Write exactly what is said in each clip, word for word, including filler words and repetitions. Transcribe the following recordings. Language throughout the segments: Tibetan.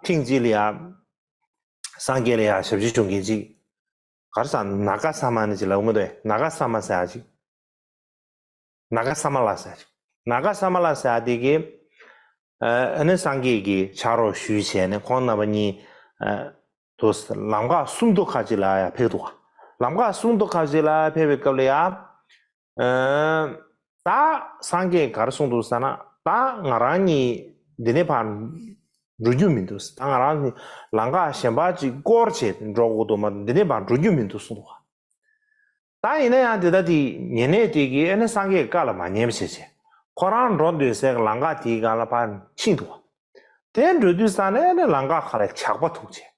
ཐེངས་གཅིག་ལ་ཡ། སངས་རྒྱས་ལ་ཡ་ཞབས་ཕྱི་ཞུ་མཁན་ཅིག་ག་རེ་ཟེར། ནཱ་ག་ས་མ་ནི་ཅིག་ལབ་མི་འདུག་ནཱ་ག་ས་མ་ཟེར་ཡ་ཅིག་ནཱ་ག་ས་མ་ལ་ཟེར་ཡ་ཅིག་ནཱ་ག་ས་མ་ལ་ཟེར་ཡ་དེ་གིས། ཨ་ནི་སངས་རྒྱས་ཀྱི་ཕྱག་རོགས་ཞུས་བྱས་ནས་ཁོང་རྣམ་པ་གཉིས། ཨ་དུ་ལམ་ཁ་སུམ་མདོ་ཁ་ཅིག་ལ་ཡ་ཕེབས་འདུག་ལམ་ཁ་སུམ་མདོ་ཁ་ཅིག་ལ་ཕེབས་པའི་སྐབས་ལ་ཡ། ཨ་ད་སངས་རྒྱས་ག་རེ་གསུངས་འདུག་ཟེར་ན། ད་ང་རང་གཉིས་འདི་ནས་ཕར་འགྲོ་རྒྱུ་མི་འདུག་ད་ང་རང་གཉིས་ལམ་ཁ་གཞན་པ་ཅིག་སྐོར་བྱས་འགྲོ་དགོས་འདུག་མ་གཏོགས་འདི་ནས་ཕར་འགྲོ་རྒྱུ་མི་འདུག་གསུངས་འདུག་ད་ཡིན་ན་ཡང་དེ་ལྟ་དེ་ཉེ་གནས་དེ་གིས་ཨ་ནི་སངས་རྒྱས་ཀྱི་བཀའ་ལ་མ་ཉན་པ་བྱས་བྱས། ཁོ་རང་འགྲོ་འདོད་སའི་ལམ་ཁ་དེའི་སྒང་ལ་ཕར་ཕྱིན་འདུག་དེ་འགྲོ་དུས་ཙ་ནས་ཨ་ནི་ལམ་ཁ་ཁ་ལ་ཇག་པ་ཐུག་བྱས།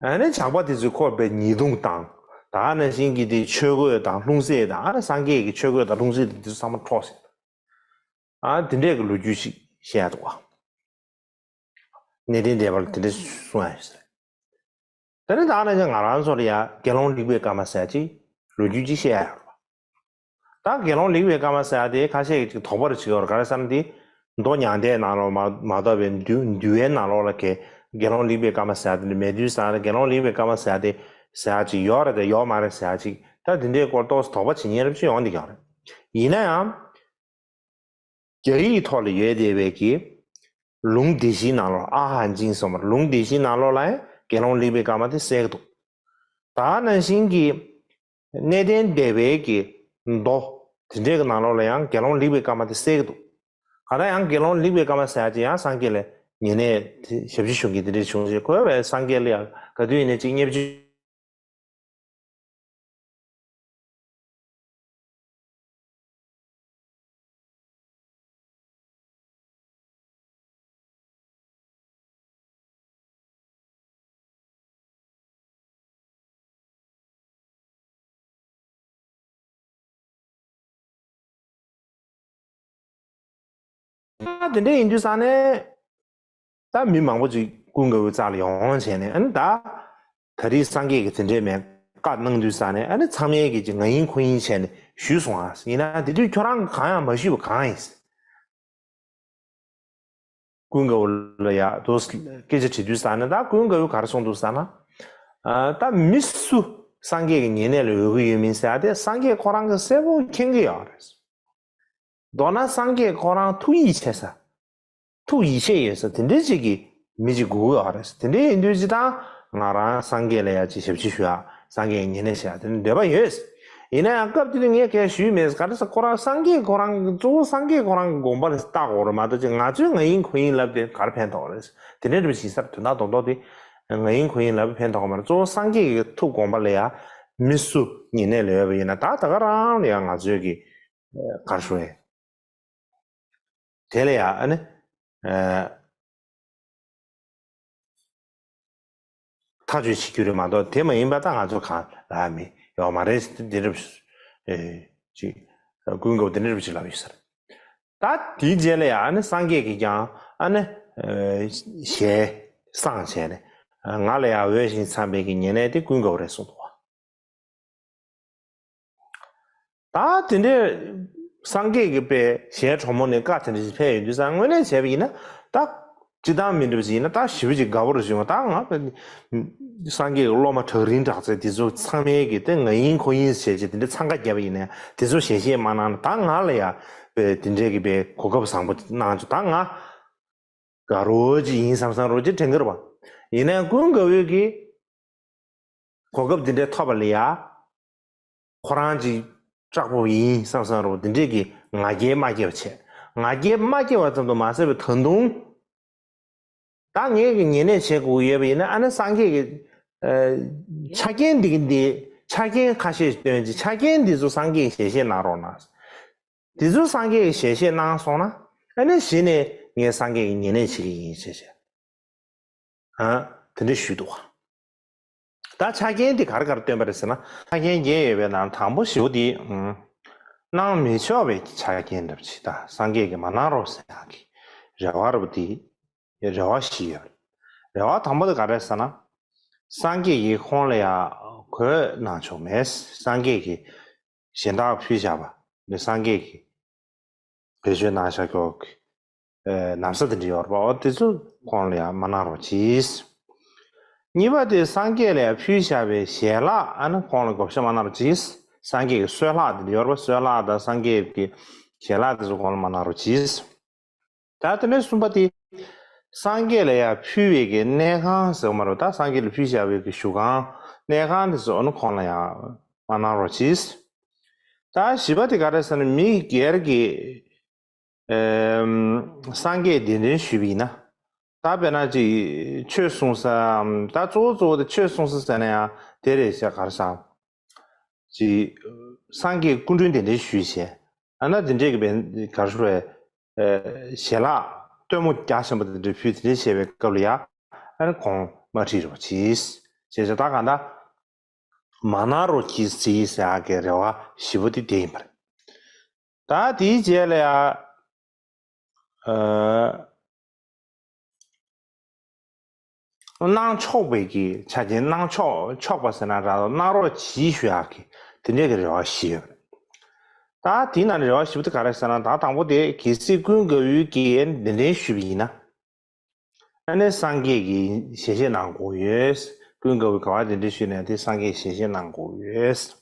ཨ་ནི་ཇག་པ་དེ་ཚོས་ཁོ་དཔེ་ཉེས་རྡུང་བཏང་། ད་ནང་བཞིན་གྱི་དེ་ཆོས་གོས་དང་ལྷུང་བཟེད་དང་། ཨ་ནི་སངས་རྒྱས་ཀྱི་ཆོས་གོས་དང་ལྷུང་བཟེད་དེ་ཚོ་ཚང་མ་འཕྲོག་ཟིན། ཨ་དེ་འདྲས་ཀྱི་ལོ་རྒྱུས་ཤིག་བཤད་འདུག་བ། གནས་བརྟན་སྡེ་པ་ལ་དེ་འདྲས་གསུངས་ཡ་ཡོད་ཟེར། དེ་ནས་ད་ནང་བཞིན་ང་རང་ཚོ་ལ་ཡ་དགེ་སློང་ལེགས་པའི་སྐར་མ་ཟེར་ཅིག་ལོ་རྒྱུས་ཅིག་བཤད་ཡ་ཡོད་རེད་བ། ད་དགེ་སློང་ལེགས་པའི་སྐར་མ་ཟེར་ཡ་དེ་ཁ་ཤས་ཀྱིས་ཅིག་དོགས་པ་རེ་བྱེད་ཀྱི་ཡོད་རེད། ག་རེ་ཟེར་ན་དེ་མདོ་མྱང་འདས་ནང་ལོགས་མ་མ་གཏོགས་པའི་འདུལ་འདུལ་བའི་ནང་ལོགས་ལ་གི་དགེ་སློང་ལེགས་པའི་སྐར་མ་ཟེར་ཡ་དེ་འདྲ་མེད་དུས་ཙ་ན། དགེ་སློང་ལེགས་པའི་སྐར་མ་ཟེར་ཡ་དེ་ཟེར་ཡ་ཅིག་ཡོད་རེད་དེ་ཡོད་མ་རེད་ཟེར་ཡ་ཅིག་ད་དེ་འདྲའི་སྐོར་ཏོག་ཙམ་དོགས་པ་བྱེད་མཁན་རེ་ཅིག་ཡོང་བསྡད་ཀྱི་ཡོད་རེད། ཡིན་ན་ཡང་། རྒྱ་ཡིག་ཐོག་ལ་ཡོད་བསྡད་པའི་གི་ལུང་སྡེ་བཞིའི་ནང་ལོགས། ཨ་ཧ་ཅིང་གསུངས་པ་ལུང་སྡེ་བཞིའི་ནང་ལོགས་ལ་ཡང་དགེ་སློང་ལེགས་པའི་སྐར་མ་དེ་གསལ་གྱི་འདུག་ད་ནང་བཞིན་གྱི་གནས་བརྟན་སྡེ་པའི་གི་མདོ་དེ་འདྲའི་གི་ནང་ལོགས་ལ་ཡང་དགེ་སློང་ལེགས་པའི་སྐར་མ་དེ་གསལ་གྱི་འདུག་ག་ད་ཡང་དགེ་སློང་ལེགས་པའི་སྐར་མ་ཟེར་ཡ་ཅིག་ཡང་སངས་རྒྱས་ལ་ཉེ་གནས་དེ་ཞབས་ཕྱི་ཞུ་མཁན་དེ་འདྲའི་བྱུང་རྗེས་ཁོས་བས་སངས་རྒྱས་ལ་ཡང་ག་དུས་ཡིན་ནའི་ཅིག་བརྙས་བཅོས། ད་དེ་འདྲ་ཡིན་དུས་ཙ་ནས་ད་མི་མང་པོ་ཅིག་ཀུན་དགའ་བོའི་རྩ་ལ་ཡོང་བྱས་ནས། ཨ་ནི་ད་ད་རེས་སངས་རྒྱས་ཀྱིས་དེ་འདྲའི་མེད་བཀའ་གནང་དུས་ཙ་ནས། ཨ་ནི་ཚང་མས་ཀྱིས་ཅིག་ང་ཡིན་ཁོ་ཡིན་བྱས་ནས་ཞུས་སོང་ཨ། ཡིན་ན་དེ་དུས་ཁྱོད་རང་གིས་གང་ཡང་མ་ཞུས་པ་གང་ཡིན། ཀུན་དགའ་བོ་ལ་ཡ་དོ་སྐད་ཆ་དྲིས་དུས་ཙ་ན། ད་ཀུན་དགའ་བོས་ག་རེ་གསུངས་འདུག་ཟེར་ན། ཨ་ད་མི་སུ་སངས་རྒྱས་ཀྱི་ཉེ་གནས་ལ་འོས་ཀྱི་ཡོད་མིན་ཟེར་ཡ་དེ་སངས་རྒྱས་ཁོ་རང་གིས་གསལ་པོ་མཁྱེན་གྱི་ཡོད་རེད། མདོར་ན་སངས་རྒྱས་ཁོ་རང་ཐུགས་ཡིད་ཆེས་ས། ཐུགས་ཡིད་ཆེས་ཡོད་ས་དེ་འདྲའི་ཅིག་གི་མི་ཅིག་དགོས་ཀྱི་ཡོད་རེད། དེ་འདྲའི་ཡིན་དུས་ཅི་ད་ང་རང་སངས་རྒྱས་ལ་ཡ་ཅིག་ཞབས་ཕྱི་ཞུ་ཡ། སངས་རྒྱས་ཉེ་གནས་བྱེད་ཡ་དེ་འདྲ་འདོད་པ་ཡོད། ཡིན་ན་ཡང་སྐབས་དེ་དུས་ངས་གང་ཞུས་མེད། ག་རེ་ཟེར། ཁོ་རང་སངས་རྒྱས་ཁོ་རང་གི་གཙོ་བོ་སངས་རྒྱས་ཁོ་རང་གི་དགོངས་པ་ལ་བལྟ་དགོས་རེད་མ་གཏོགས་ཅིག་ང་ཚོས་ང་ཡིན་ཁོ་ཡིན་ལབ་དེ་ག་རེ་ཕན་ཐོགས་རེད། དེ་འདྲའི་འདྲ་པོ་ཞིག་ཡིན་ས་རེད། དོན་དག་རྡོག་རྡོག་དེ་ང་ཡིན་ཁོ་ཡིན་ལབ་ཕན་ཐོགས་མ་རེད། གཙོ་བོ་སངས་རྒྱས་ཀྱི་ཐུགས་དགོངས་པ་ལ་ཡ་མི་སུ་ཉེ་གནས་ལ་ཡོད་པ་ཡིན་ན་ད་ད་ག་རང་ལ་ཡ་ང་ཚོས་ཀྱི་ག་རེ་ཞུ་ཡ། དེ་ལ་ཡ་ཨ་ནི་ཨ་ཐག་གཅོད་བྱེད་རྒྱུ་རེད་མ་གཏོགས་དེ་མ་ཡིན་པ་ད་ང་ཚོ་གང་ལ་མི་ཡོད་མ་རེད། དེ་འདྲ་ཅིག་ཀུན་དགའ་བོ་དེ་འདྲ་ཅིག་ལབ་ཡོད་ས་རེད། ད་དེའི་རྗེས་ལ་ཡ་ཨ་ནི་སངས་རྒྱས་ཀྱིས་ཀྱང་ཨ་ནི་ཞལ་བཟང་བྱས་ནས་ང་ལ་ཡ་འོས་ཤིང་འཚམས་པའི་གི་ཉེ་གནས་དེ་ཀུན་དགའ་བོ་རེད་གསུངས་འདུག་བ། ད་དེ་འདྲའི་སངས་རྒྱས་ཀྱི་པའི་ཞལ་དྲོན་མོ་ནས་བཀའ་དེ་འདྲ་ཞིག་ཕེབས་ཡོང་དུས་ཙང་། དངོས་གནས་བྱས་པ་ཡིན་ན་ད་སྤྱིར་བཏང་མི་འདྲ་བ་ཞིག་ཡིན་ན་ད་ཞེ་པོ་ཅིག་དགའ་པོ་རེ་བྱུང་བ། ད་ང་སངས་རྒྱས་ཀྱི་སློབ་མ་གྲགས་རིན་གྲགས་ཚད་དེ་ཚོ་ཚང་མས་ཀྱི་དེ་ང་ཡིན་ཁོ་ཡིན་བྱས་བྱས་དེ་འདྲ་འཚང་ཁ་བརྒྱབ་པ་ཡིན་ན་དེ་ཚོ་ཞལ་བཞེས་མ་གནང་ན། ད་ང་ལ་ཡ་པའི་དེ་འདྲའི་གི་པའི་གོ་སྐབས་བཟང་པོ་གནང་བྱུང་། ད་ང་དགའ་རོགས་ཅིག་ཡིན་བསམ་བསམ་རོགས་ཅིག་དྲན་གྱི་རེད་པ། ཡིན་ནའང་ཀུན་དགའ་བོས་ཀྱི་གོ་སྐབས་འདི་འདྲའི་ཐོབ་པ་ལ་ཡ། ཁོ་རང་གཅིག་དྲག་པོ་ཡིན་བསམ་བསམ་རོགས་འདི་འདྲའི་གི་ང་རྒྱལ་མ་སྐྱེ་བ་བྱས། ང་རྒྱལ་མ་སྐྱེ་བ་ཙམ་དུ་མ་ཟད་པའི་ད་དུང་། ད་ངས་ཀྱི་ཉེ་གནས་བྱེད་དགོས་ཡོད་པ་ཡིན་ན། ཨ་ནི་སངས་རྒྱས་ཀྱི་ཨ་ཆ་རྐྱེན་འདི་གི་འདི་ཆ་རྐྱེན་ཁ་ཤས་སྟོན་ཅིག་ཆ་རྐྱེན་འདི་ཚོ་སངས་རྒྱས་ཀྱིས་ཞལ་བཞེས་གནང་རོགས་གནང་། དེ་ཚོ་སངས་རྒྱས་ཀྱིས་ཞལ་བཞེས་གནང་སོང་ན། ཨ་ནི་གཞི་ནས་ངས་སངས་རྒྱས་ཀྱི་ཉེ་གནས་བྱེད་ཀྱི་ཡིན་ཞེས་བྱས། ཨ། དེ་འདྲ་ཞུས་འདུག་བ། ད་ཆ་རྐྱེན་དེ་ག་རེ་ག་རེ་བཏོན་པ་རེད་ཟེར་ན། ཆ་རྐྱེན་བརྒྱད་ཡོད་པའི་ནང་དང་པོ་བཞི་པོ་དེ། ཨང་། གནང་མི་ཆོག་པའི་ཆ་རྐྱེན་འདྲ་པོ་ཅིག་དང་། སངས་རྒྱས་ཀྱིས་མ་གནང་རོགས་ཟེར་ཡག་གི་རེ་བ་འདྲ་པོ་དེ། རེ་བ་བཞི་ཡོད་རེད། རེ་བ་དང་པོ་དེ་ག་རེ་རེད་ཟེར་ན། སངས་རྒྱས་ཀྱིས་ཁོང་ལ་ཡ་གོས་གནང་ཆོག་མེད། སངས་རྒྱས་ཀྱིས་གཞན་དག་ཕུལ་བཞག་པ་ནི་སངས་རྒྱས་ཀྱིས་བེད་སྤྱོད་གནང་བཞག་ཀྱོག་གི། ན་བཟའ་དེ་འདྲ་ཡོད་རེད་པ། འོ་དེ་ཚོ་ཁོང་ལ་ཡང་མ་གནང་རོགས་གྱིས། གཉིས་པ་དེ་སངས་རྒྱས་ལ་ཡང་ཕུལ་བཞག་པའི་ཞལ་ལག་ཨ་ནི་ཁོང་ལ་བགོ་བཤའ་མ་གནང་རོགས་གྱིས། སངས་རྒྱས་ཀྱི་གསོལ་ལྷག་དེ་འདྲ་ཡོད་རེད་པ། གསོལ་ལྷག་དང་སངས་རྒྱས་ཀྱི་ཞལ་ལག་དེ་ཚོ་ཁོང་ལ་མ་གནང་རོགས་གྱིས། ད་དེ་ནས་གསུམ་པ་དེ། སངས་རྒྱས་ལ་ཡང་ཕུལ་བའི་གི་གནས་ཁང་ཟེར་བ་མ་རེད། ད་སངས་རྒྱས་ལ་ཕུལ་བཞག་པའི་གི་བཞུགས་ཁང་གནས་ཁང་དེ་ཚོ་ཨ་ནི་ཁོང་ལ་ཡང་མ་གནང་རོགས་གྱིས། ད་བཞི་པ་དེ་ག་རེ་ཟེར་ན། མི་སྒེར་གྱི་ཨེམ། སངས་རྒྱས་གདན་འདྲེན་ཞུས་པ་ཡིན་ན། ད་དཔེར་ན་ཅིག་ཆོས་གསུང་ས། ད་གཙོ་བོ་གཙོ་བོ་དེ་ཆོས་གསུང་ས་ཟེར་ན་ཡང་དེ་རེད་ཤག་ག་རེ་ཟེར། ཅིག་སངས་རྒྱས་སྐུ་མགྲོན་གདན་འདྲེན་ཞུས་བྱས། ཨ་ན་དེ་འདྲས་ཀྱི་བན་ག་རེ་ཞུ་བས། ཞལ་ལག་སྟོན་མོ་རྒྱག་བཞིན་པ་དེ་འདྲ་ཕུལ། དེ་འདྲས་བྱས་པའི་སྐབས་ལ་ཡ། ཨ་ནི་ཁོང་མ་ཁྲིད་རོགས་གྱིས། བྱས་བྱས་ད་གང་ལྟར། མ་གནང་རོགས་གྱིས་ཟེར་ཡག་གི་རེ་བ་བཞི་པོ་དེ་དེ་ཡིན་པ་རེད། ད་དེའི་རྗེས་ལ་ཡ། ཨ། གནང་ཆོག་པའི་གི་ཆ་རྐྱེན། གནང་ཆོག་ཆོག་པ་ཟེར་ན་ར། གནང་རོགས་གྱིས་ཞུ་ཡག་གི་དེ་འདྲས་ཀྱི་རེ་བ་བཞི་ཡོད། ད་དེའི་ནང་ནས་རེ་བ་བཞི་པོ་དེ་ག་རེ་ཟེར་ན། ད་དང་པོ་དེ་གལ་སྲིད་ཀུན་དགའ་བོས་ཀྱིས་གདན་འདྲེན་ཞུས་པ་ཡིན་ན། ཨ་ནི་སངས་རྒྱས་ཀྱིས་ཞལ་བཞེས་གནང་དགོས་ཡོད། ཀུན་དགའ་བོས་ག་པར་གདན་འདྲེན་ཞུས་ནས་དེ་སངས་རྒྱས་ཞལ་བཞེས་གནང་དགོས་ཡོད།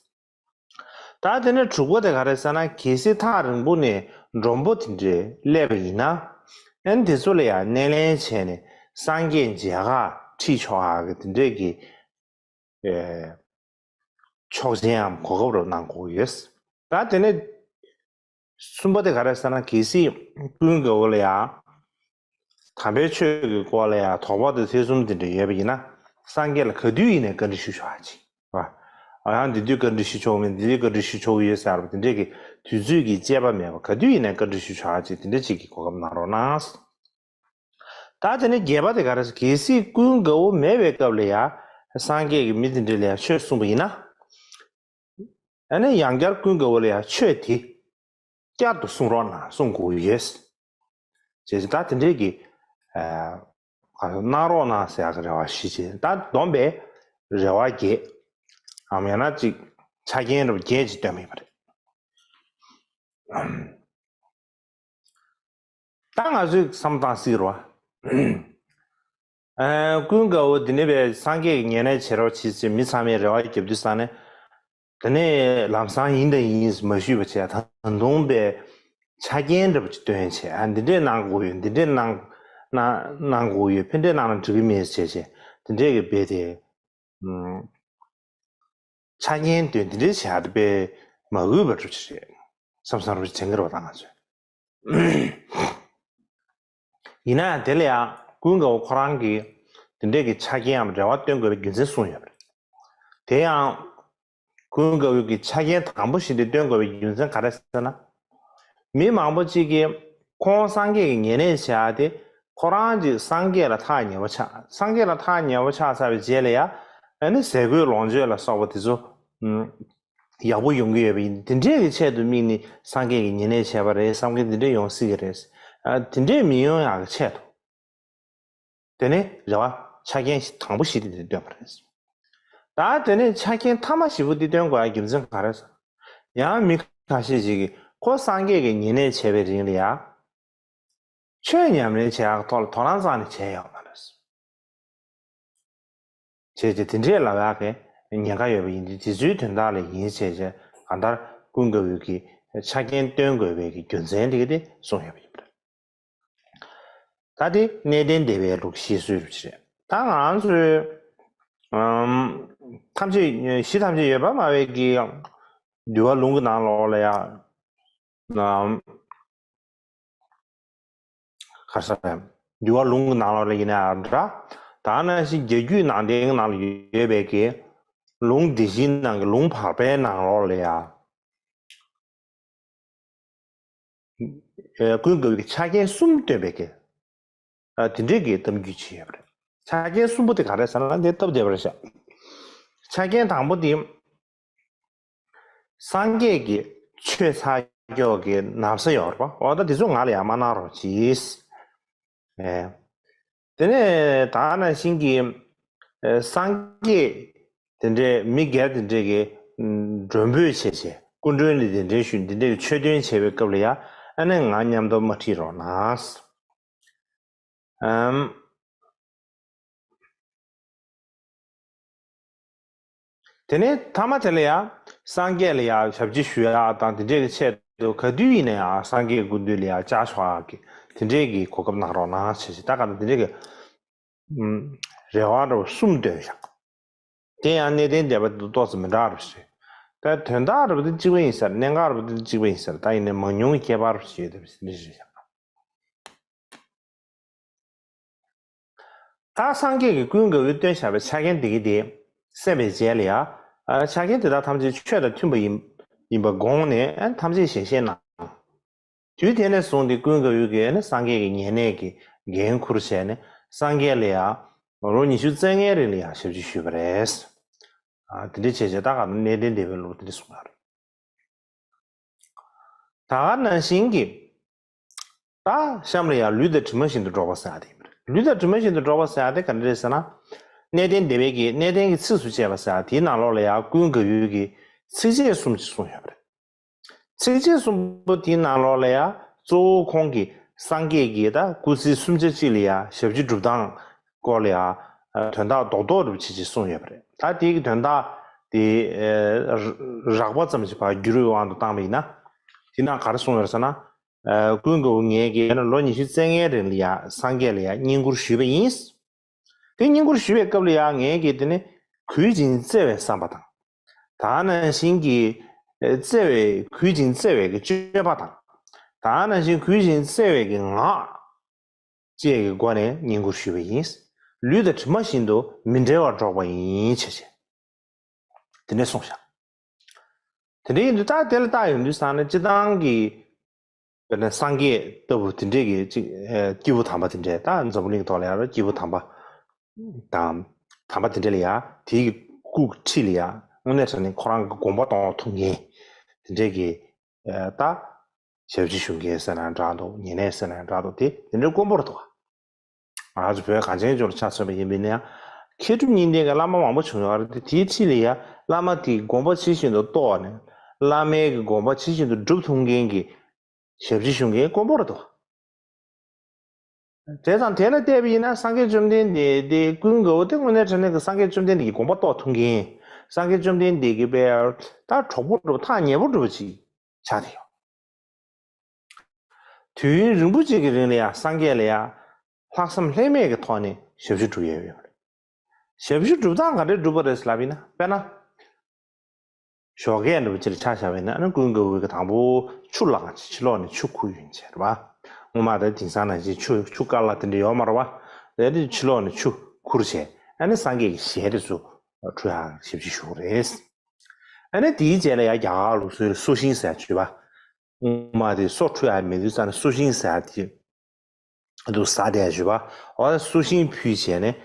ད་དེ་ནས་དྲུག་པ་དེ་ག་རེ་ཟེར་ན། གལ་སྲིད་ཐག་རིང་པོ་ནས་མགྲོན་པོ་དེ་འདྲས་སླེབས་པ་ཡིན་ན། ཨ་ནི་དེ་ཚོ་ལ་ཡང་སྣེ་ལེན་བྱས་ནས་སངས་རྒྱས་མཇལ་ཁ་ཁྲིད་ཆོག་ཨ་གི་དེ་འདྲས་ཀྱི་ཨེ། ཆོག་མཆན་ཡང་གོ་སྐབས་རོགས་གནང་དགོས་ཡོད། ད་དེ་ནས་གསུམ་པ་དེ་ག་རེ་ཟེར་ན། གལ་སྲིད་ཀུན་དགའ་བོ་ལ་ཡང་དམ་པའི་ཆོས་ཀྱི་སྐོར་ལ་ཡང་དོགས་པ་དང་ཐེ་ཚོམ་དེ་འདྲ་ཡོད་པ་ཡིན་ན། སངས་རྒྱས་ལ་ག་དུས་ཡིན་ནའི་བཀའ་འདྲི་ཞུ་ཆོག་ཨ་ཅིག་བ། ཨ་ཡང་འདི་དུས་བཀའ་འདྲི་ཞུ་ཆོག་མིན། འདི་དུས་བཀའ་འདྲི་ཞུ་ཆོག་གི་ཡོད་ཟེར་བ་དེ་འདྲས་ཀྱི་དུས་ཚོད་ཀྱི་བཅད་པ་མེད་པ། ག་དུས་ཡིན་ནའི་བཀའ་འདྲི་ཞུ་ཆོག་ཨ་ཅིག་དེ་འདྲ་ཅིག་གི་གོ་སྐབས་གནང་རོགས་གནང་། ད་དེ་ནས་བརྒྱད་པ་དེ་ག་རེ་ཟེར། གལ་སྲིད་ཀུན་དགའ་བོ་མེད་པའི་སྐབས་ལ་ཡ། སངས་རྒྱས་ཀྱིས་མི་དེ་འདྲ་ལ་ཡ་ཆོས་གསུངས་པ་ཡིན་ན། ཨ་ནི་ཡང་བསྐྱར་ཀུན་དགའ་བོ་ལ་ཡ་ཆོས་དེ་བསྐྱར་དུ་གསུང་རོགས་གནང་། གསུང་དགོས་ཡོད། ཅེས་ད་དེ་འདྲས་ཀྱི་ཨ་གནང་རོགས་གནང་ཟེར་ཡག་གི་རེ་བ་ཞུ་བྱས། ད་བསྡོམས་པས་རེ་བ་བརྒྱད། ཨམ་ཡང་ན་ཅིག་ཆ་རྐྱེན་རེ་བ་བརྒྱད་ཅིག་བཏོན་པ་ཡིན་པ་རེད། ད་ང་ཚོས་བསམ་བློ་བཏང་སྲིད་རོ། ཨ། ཀུན་དགའ་བོ་འདི་ནས་པའི་སངས་རྒྱས་ཀྱི་ཉེ་གནས་བྱེད་རོགས་བྱེད་ཅེས་མི་ཚང་མས་རེ་བ་བརྒྱབ་དུས་ཙང་ནས། དེ་ནས་ལམ་སང་ཡིན་དང་ཡིན་མ་ཞུས་པ་བྱས། ད་དུང་པའི་ཆ་རྐྱེན་འདྲ་པོ་ཅིག་བཏོན་བྱས། ཨ། འདི་འདྲས་གནང་དགོས་ཡོད། འདི་འདྲས་གནང་གནང་གནང་དགོས་ཡོད། ཕན་འབྲས་གནང་ན་འགྲིག་གི་མེད་བྱས་བྱས། འདི་འདྲས་ཀྱི་དཔེ་དེ། ཆ་རྐྱེན་དེ་འདི་འདྲའི་བྱ་དེ་དཔེ་མ་འོས་པ་འདྲ་ཅིག་རེད་བསམ་བསམ་རུ་དྲན་གྱི་རེད་པ། ད་ང་ཚོས། ཡིན་ན་ཡང་དེ་ལ་ཡང་ཀུན་དགའ་བོ་ཁོ་རང་གིས་དེ་འདྲའི་གི་ཆ་རྐྱེན་འམ་རེ་བ་བཏོན་དགོས་པའི་རྒྱུ་མཚན་གསུངས་ཡོད་པ་རེད། དེ་ཡང་ཀུན་དགའ་བོའི་གི་ཆ་རྐྱེན་དང་པོ་ཞིག་དེ་བཏོན་དགོས་པའི་རྒྱུ་མཚན་ག་རེ་ཟེར་ན། མི་མང་པོ་གཅིག་གིས་ཁོང་སངས་རྒྱས་ཀྱི་ཉེ་གནས་བྱས་ཏེ། ཁོ་རང་གཅིག་སངས་རྒྱས་ལ་ཐག་ཉེ་བོ་ཆགས། སངས་རྒྱས་ལ་ཐག་ཉེ་བོ་ཆགས་ཚར་བའི་རྗེས་ལ་ཡ། ཨ་ནི་ཟས་གོས་ལོངས་སྤྱོད་ལ་སོགས་པ་དེ་ཚོ་ཡག་པོ་ཡོང་གི་ཡོད་པ་ཡིན། དེ་འདྲས་ཀྱི་ཆེད་དུ་དམིགས་ནས་སངས་རྒྱས་ཀྱི་ཉེ་གནས་བྱས་པ་རེད་བསམ་མཁན་དེ་འདྲས་ཡོང་སྲིད་ཀྱི་རེད། ཨ། དེ་འདྲས་མི་ཡོང་ཡག་གི་ཆེད་དུ། དེ་ནས་རེ་བ་ཆ་རྐྱེན་དང་པོ་བཞི་དེ་འདི་བཏོན་པ་རེད། ད་དེ་ནས་ཆ་རྐྱེན་མཐའ་མ་བཞི་པོ་འདི་བཏོན་དགོས་ཡ་རྒྱུ་མཚན་ག་རེ་ཟེར། ཡང་མི་ཁ་ཤས་ཤིག་གིས་ཁོ་སངས་རྒྱས་ཀྱི་ཉེ་གནས་བྱས་པའི་རིང་ལ་ཡ། ཆོས་ཉམས་ལེན་བྱེད་ཡག་ཐོག་ལ་དོ་སྣང་རྩ་ནས་བྱས་ཡོད་མ་རེད། བྱས་རྗེས་དེ་འདྲས་ལབ་ཡག་གི་ཉེན་ཁ་ཡོད་པ་ཡིན་དུས། དེ་ཚོའི་དོན་དག་ལ་ཡིན་བྱས་རྗེས་གང་ལྟར་ཀུན་དགའ་བོའི་གི་ཆ་རྐྱེན་བཏོན་དགོས་པའི་གི་རྒྱུ་མཚན་དེ་གི་དེ་གསུངས་ཡོད་པ་ཡིན་པ་རེད། ད་དེ་གནས་བརྟན་སྡེ་པའི་ལུགས་བཤད་སྲོལ་རེད། ད་ང་ཚོས་ཨམ་ཐམས་ཅད་གཞི་ཐམས་ཅད་ཡོད་པར་སྨྲ་བའི་གི་འདུལ་བ་ལུང་གི་ནང་ལོགས་ལ་ཡང་ཨམ་ག་རེ་ཟེར། འདུལ་བ་ལུང་གི་ནང་ལོགས་ལ་ཡིན་ན་ཡང་འདྲ། ད་ནང་བཞིན་རྒྱ་རྒྱུད་ནང་བསྟན་ནང་ལ་ཡོད་པའི་གི་ལུང་སྡེ་བཞིའི་ནང་གི་ལུང་བར་པའི་ནང་ལོགས་ལ་ཡང་། ཨེ། ཀུན་དགའ་བོའི་ཆ་རྐྱེན་གསུམ་བཏོན་པའི་གི། ཨ། དེ་འདྲའི་གི་གཏམ་རྒྱུད་ཅིག་ཡོད་པ་རེད། ཆ་རྐྱེན་གསུམ་པོ་དེ་ག་རེ་ཟེར་ན་དེ་སྟབས་བདེ་བ་རེད་ཤག་ཆ་རྐྱེན་དང་པོ་དེ། སངས་རྒྱས་ཀྱི་ཆོས་ཚར་ཀྱོག་གི་ན་བཟའ་ཡོད་རེད་པ། འོ་ད་དེ་ཚོ་ང་ལ་ཡང་མ་གནང་རོགས་གྱིས། ཨེ། དེ་ནས་ད་ནང་བཞིན་གྱི། ཨེ། སངས་རྒྱས་དེ་འདྲའི་མི་སྒེར་དེ་འདྲའི་གི་མགྲོན་འབོད་བྱས་བྱས། སྐུ་མགྲོན་ལ་གདན་འདྲེན་ཞུས། འདི་འདྲའི་གི་ཆོས་སྟོན་བྱས་པའི་སྐབས་ལ་ཡ། ཨ་ནི་ང་མཉམ་དུ་མ་ཁྲིད་རོགས་གནང་། ཨམ། དེ་ནས་ཐ་མ་དེ་ལ་ཡང་སངས་རྒྱས་ལ་ཡང་ཞབས་ཕྱི་ཞུ་ཡག་དང་དེ་འདྲས་ཀྱི་ཆེད་དུ་ག་དུས་ཡིན་ན་ཡང་སངས་རྒྱས་སྐུ་མདུན་ལ་ཡང་བཅར་ཆོག་ཡག་གི་དེ་འདྲས་ཀྱི་གོ་སྐབས་གནང་རོགས་གནང་བྱས་ཤིག་ད་ག་ནང་དེ་འདྲས་ཀྱི་ཨམ། རེ་བ་འདྲ་བོ་གསུམ་བཏོན་བཞག་དེ་ཡང་གནས་བརྟན་སྡེ་པ་དེ་ཏོག་ཙམ་མི་འདྲ་བ་རེད་ཟེར། ད་དོན་དག་འདྲ་བོ་དེ་གཅིག་པ་ཡིན་ས་རེད། གནད་འགག་འདྲ་བོ་དེ་གཅིག་པ་ཡིན་ས་རེད། ད་ཡིན་ནའི་མང་ཉུང་གི་ཁྱད་པར་ཞིག་ཡོད་དེ་འདྲ་ཞིག་བཞག་ད་སངས་རྒྱས་ཀྱིས་ཀུན་དགའ་བོས་བཏོན་བཞག་པའི་ཆ་རྐྱེན་དེ་གི་དེ་གསན་པའི་རྗེས་ལ་ཡང་། ཨ། ཆ་རྐྱེན་དེ་དག་ཐམས་ཅད་ཆོས་དང་མཐུན་པ་ཡིན་ཡིན་པ་དགོངས་ནས། ཨ། ཐམས་ཅད་ཞལ་བཞེས་གནང་། དུས་དེ་ནས་བཟུང་སྟེ་ཀུན་དགའ་བོས་ཀྱིས་ནི་སངས་རྒྱས་ཀྱི་ཉེ་གནས་ཀྱི་འགན་འཁུར་བྱས་ནས་སངས་རྒྱས་ལ་ཡང་ལོ་ཉི་ཤུ་རྩ་ལྔའི་རིང་ལ་ཡང་ཞབས་ཕྱི་ཞུས་པ་རེད། ཨ། དེ་འདྲ་བྱས་བྱས་ད་ག་ནང་གནས་བརྟན་སྡེ་པའི་ལུགས་དེ་འདྲ་གསུངས་ཡོད་རེད། ད་ག་ནང་བཞིན་གྱི། ད་གཤམ་ལ་ཡང་ལུས་དང་གྲིབ་མ་བཞིན་དུ་འགྲོགས་པ་ཟེར་ཡག་དེ་ཡིན་པ་རེད། ལུས་དང་གྲིབ་མ་བཞིན་དུ་འགྲོགས་པ་ཟེར་ཡག་དེ་ག་འདྲ་རེད་ཟེར་ན། གནས་བརྟན་སྡེ་པའི་གི་གནས་བརྟན་གྱི་ཚིགས་སུ་བཅད་པ་ཟེར་ཡག་དེའི་ནང་ལོགས་ལ་ཡང་ཀུན་དགའ་བོས་ཀྱིས་ཚིགས་བཅད་གསུམ་ཅིག་གསུངས་ཡོད་པ་རེད། ཚིགས་བཅད་གསུམ་པོ་དེའི་ནང་ལོགས་ལ་ཡང་གཙོ་བོ་ཁོང་གིས་སངས་རྒྱས་ཀྱི་ད་སྐུ་ཚེ་སུམ་ཆ་གཅིག་ལ་ཡང་ཞབས་ཕྱི་སྒྲུབ་སྟངས་སྐོར་ལ་ཡང་དོན་དག་རྡོག་རྡོག་རུ་ཅིག་ཅིག་གསུངས་ཡོད་པ་རེད། ད་དེའི་གི་དོན་དག་དེ་རགས་པ་ཙམ་ཞིག་ཕར་བསྒྱུར་བའི་དབང་དུ་བཏང་བ་ཡིན་ན། དེ་ནང་ག་རེ་གསུངས་ཡོད་རེད་ཟེར་ན། ཀུན་དགའ་བོ་ངེད་ཀྱིས་ལོ་ཉི་ཤུ་རྩ་ལྔའི་རིང་ལ་ཡང་སངས་རྒྱས་ལ་ཡང་བསྙེན་བཀུར་ཞུས་པ་ཡིན། དེ་བསྙེན་བཀུར་ཞུ་བའི་སྐབས་ལ་ཡང་ངེད་ཀྱིས་དེ་ནི་གུས་ཅིང་བརྩེ་བའི་བསམ་པ་དང་། ད་ག་ནང་བཞིན་གྱི་བརྩེ་བའི་གུས་ཅིང་བརྩེ་བའི་གི་སྤྱོད་པ་དང་། ད་ག་ནང་བཞིན་གུས་ཅིང་བརྩེ་བའི་གི་ངག་བཅས་ཀྱི་སྒོ་ནས་བསྙེན་བཀུར་ཞུས་པ་ཡིན། ལུས་དང་གྲིབ་མ་བཞིན་དུ་མི་འབྲལ་བར་འགྲོགས་པ་ཡིན་བྱས་བྱས། དེ་འདྲས་གསུངས་བཞག་དེ་འདྲ་ཡིན་དུས་ད་དེ་ལ་བལྟ་ཡོང་དུས་ཙང་ནས་སྤྱིར་བཏང་གི་དཔེར་ན་སངས་རྒྱས་ལྟ་བུ་དེ་འདྲས་ཀྱི་ཅིག་ཨ། སྐྱེས་བུ་དམ་པ་དེ་འདྲས། ད་འཛམ་བུ་གླིང་ཐོག་ལ་ཡང་སྐྱེས་བུ་དམ་པ་དང་དམ་པ་དེ་འདྲས་ལ་ཡང་དེའི་སྐུ་འཁྲིས་ལ་ཡང་དངོས་གནས་དྲང་གནས་ཁོ་རང་གི་དགོངས་པ་གཏོང་ཐུབ་མཁན་དེ་འདྲས་ཀྱི་ཨ། ད་ཞབས་ཕྱི་ཞུ་མཁན་ཟེར་ན་འདྲ་འདུག་ཉེ་གནས་ཟེར་ན་འདྲ་འདུག་དེ་དེ་འདྲའི་དཀོན་པོ་རེད་འདུག་ང་ཚོ་བོད་གངས་ཅན་ལྗོངས་ལ་ཆ་མཚོན་པ་ཡིན་པ་ཡིན་ན་ཡང་། མཁས་གྲུབ་གཉིས་ལྡན་གྱི་བླ་མ་མང་པོ་བྱུང་ཡོད་རེད་དེ། དེའི་འཁྲིས་ལ་ཡང་བླ་མ་དེའི་དགོངས་པ་ཇི་བཞིན་དུ་རྟོགས་ནས། བླ་མའི་གི་དགོངས་པ་ཇི་བཞིན་དུ་སྒྲུབ་ཐུབ་མཁན་གྱི་ཞབས་ཕྱི་ཞུ་མཁན་དཀོན་པོ་རེད་དོ། བྱས་ཙང་དེ་ལ་བལྟས་པ་ཡིན་ན་སངས་རྒྱས་བཅོམ་ལྡན་འདས་དེ་ཀུན་དགའ་བོ་དེ་དངོས་གནས་དྲང་གནས་ཀྱི་སངས་རྒྱས་བཅོམ་ལྡན་འདས་ཀྱི་དགོངས་པ་རྟོགས་ཐུབ་མཁན། སངས་རྒྱས་བཅོམ་ལྡན་འདས་ཀྱི་དཔེ་ད་གྲོགས་པོ་འདྲ་བོ་ཐག་ཉེ་པོ་འདྲ་བོ་ཅིག་ཆགས་བསྡད་ཡོད། དུས་ཡུན་རིང་པོ་ཅིག་གི་རིང་ལ་ཡང་སངས་རྒྱས་ལ་ཡང་ལྷག་བསམ་ལྷད་མེད་ཀྱི་ཐོག་ནས་ཞབས་ཕྱི་སྒྲུབ་ཡས་ཡོད་པ་རེད། ཞབས་ཕྱི་སྒྲུབ་སྟངས་ག་འདྲས་སྒྲུབ་པ་རེད་ལབ་ཡིན་ན། དཔེར་ན། ཞོགས་ཀས་འདྲ་བོ་ཅིག་ལ་ཆ་བཞག་པ་ཡིན་ན། ཨ་ནི་ཀུན་དགའ་བོས་ཀྱིས་དང་པོ་ཆུ་བླངས་བྱས་ཕྱི་ལོགས་ནས་ཆུ་ཁུར་ཡོང་བྱས་རེད་པ། སྔོན་མ་ད་དེང་སང་ནང་བཞིན་ཆུ་ཆུ་དཀར་ལ་དེ་འདྲ་ཡོད་མ་རེད་པ། དེ་ནས་ཕྱི་ལོགས་ནས་ཆུ་ཁུར་བྱས། ཨ་ནི་སངས་རྒྱས་ཀྱི་ཞལ་དེ་ཚོ་འཁྲུ་ཡག་ཞབས་ཕྱི་ཞུ་གི་རེད། ཨ་ནི་དེའི་རྗེས་ལ་ཡང་རྒྱ་གར་ལུགས་སྲོལ་སོ་ཤིང་ཟེར་ཡག་ཅིག་ཡོད་པ། སྔོན་མ་དེ་སོ་འཁྲུ་ཡག་མེད་དུས་ཙང་ནས་སོ་ཤིང་ཟེར་ཡག་དེ་འདུག་ཟ་བསྡད་ཡག་ཅིག་ཡོད་པ། འོ་ད་སོ་ཤིང་ཕུལ་བྱས་ནས་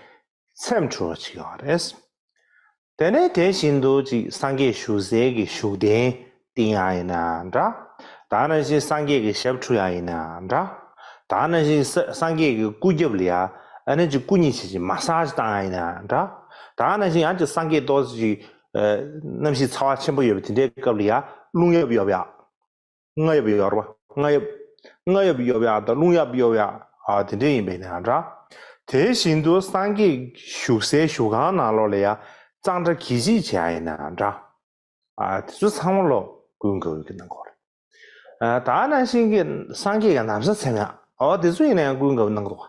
ཚེམས་འཁྲུ་བ་ཅིག་ཡོད་རེད། དེ་ནས་དེ་བཞིན་དུ་ཅིག་སངས་རྒྱས་བཞུགས་སའི་གི་བཞུགས་གདན་བཏིང་ཡག་ཡིན་ན་འདྲ། ད་ག་ནང་བཞིན་སངས་རྒྱས་ཀྱི་ཞབས་འཁྲུ་ཡག་ཡིན་ན་འདྲ། ད་ག་ནང་བཞིན་ས་སངས་རྒྱས་ཀྱི་སྐུ་རྒྱབ་ལ་ཡ་ཨ་ནི་ཅིག་སྐུ་མཉེ་བྱས་ཅིག་མ་སཱ་ཇི་བཏང་ཡག་ཡིན་ན་འདྲ། ད་ག་ནང་བཞིན་ཡང་ཅིག་སངས་རྒྱས་ཏོག་ཙམ་ཅིག་ཨ་གནམ་གཤིས་ཚ་བ་ཆེན་པོ་ཡོད་པ་དེ་འདྲའི་སྐབས་ལ་ཡ་རླུང་གཡབ་གཡོབ་ཡག་རྔ་གཡབ་གཡོབ་རེད་པ། རྔ་གཡབ། རྔ་གཡབ་གཡོབ་ཡག་དང་རླུང་གཡབ་གཡོབ་ཡག་ཨ་དེ་འདྲ་ཡིན་པ་ཡིན་ན་འདྲ། དེ་བཞིན་དུ་སངས་རྒྱས་བཞུགས་སའི་བཞུགས་ཁང་ནང་ལོགས་ལ་ཡ་གཙང་སྦྲ་གད་ཕྱིས་བྱེད་ཡག་ཡིན་ན་འདྲ། ཨ་དེ་ཚོ་ཚང་མ་ལོ་ཀུན་དགའ་བོས་ཀྱིས་གནང་གི་ཡོད་རེད། ཨ་ད་ག་ནང་བཞིན་གྱི་སངས་རྒྱས་ཀྱི་ན་བཟའ་འཚེམ་ཡག་འོ་དེ་ཚོ་ཡིན་ན་ཡང་ཀུན་དགའ་བོས་གནང་གི་འདུག